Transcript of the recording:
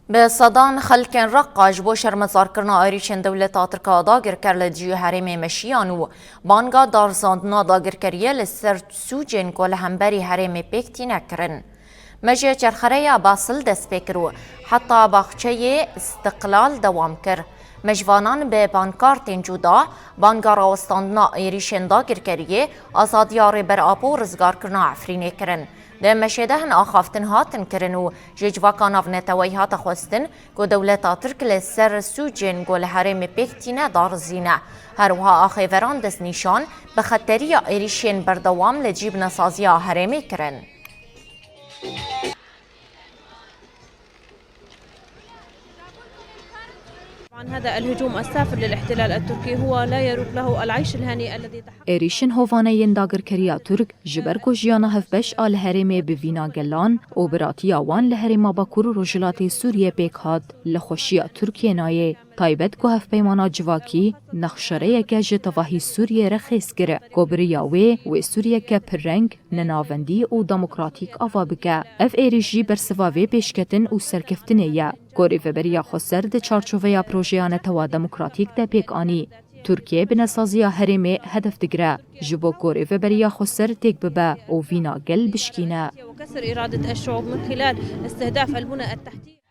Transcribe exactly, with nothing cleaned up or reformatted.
Bi sedan xelkên Reqa ji bo şermezarkirina êrîşên dewleta Tirk a dagirker li dijî herêmê meşiyan û banga darizandina dagirkeriyê li ser sûcên ku li hemberî herêmê pêk tîne kirin. Me ji Çerxereya Basil dest pê kir û heta baxçeyê Îstiqlal dewam kir. Me ji vanan bi pankartên cuda banga rawestandina êrîşên dagirkeriyê, azadiya Rêber Apo û rizgarkirina Efrînê kirin. Di meşê de hin axaftin hatin kirin û ji civaka navneteweyî hate xwestin ku dewleta Tirk li ser sûcên ku li herêmê pêk tîne darizîne. Her wiha axêveran destnîşan bi xeteriya êrîşên berdewam li cî binesaziya herêmê kirin. طبعا هذا الهجوم السافر للاحتلال التركي هو لا يروق له العيش الهني الذي تحقق. Êrîşên hovane yên dagirkeriya Tirk ji ber ku jiyana hevbeş a li herêmê bi vîna gelan û biratiya wan li herêma Bakur û Rojhilatê Sûriyê pêk hat, li xweşiya Tirkiyê nayê. Taybet ku hevpeymana civakî nexşereyeke ji tevahî Sûriyê re xêz kir, ku bi riya wê wê Sûriyeke pirreng, nenavendî û demokratîk ava bike. Ev êrîş jî bersiva vê pêşketin û serkeftinê ye, ku Rêveberiya Xweser di çarçoveya projeya netewa demokratîk de pêk anî. Tirkiye binesaziya herêmê hedef digire, ji bo ku Rêveberiya Xweser têk bibe û vîna gel bişkîne. وكسر إرادة الشعوب من خلال استهداف البنى التحتية.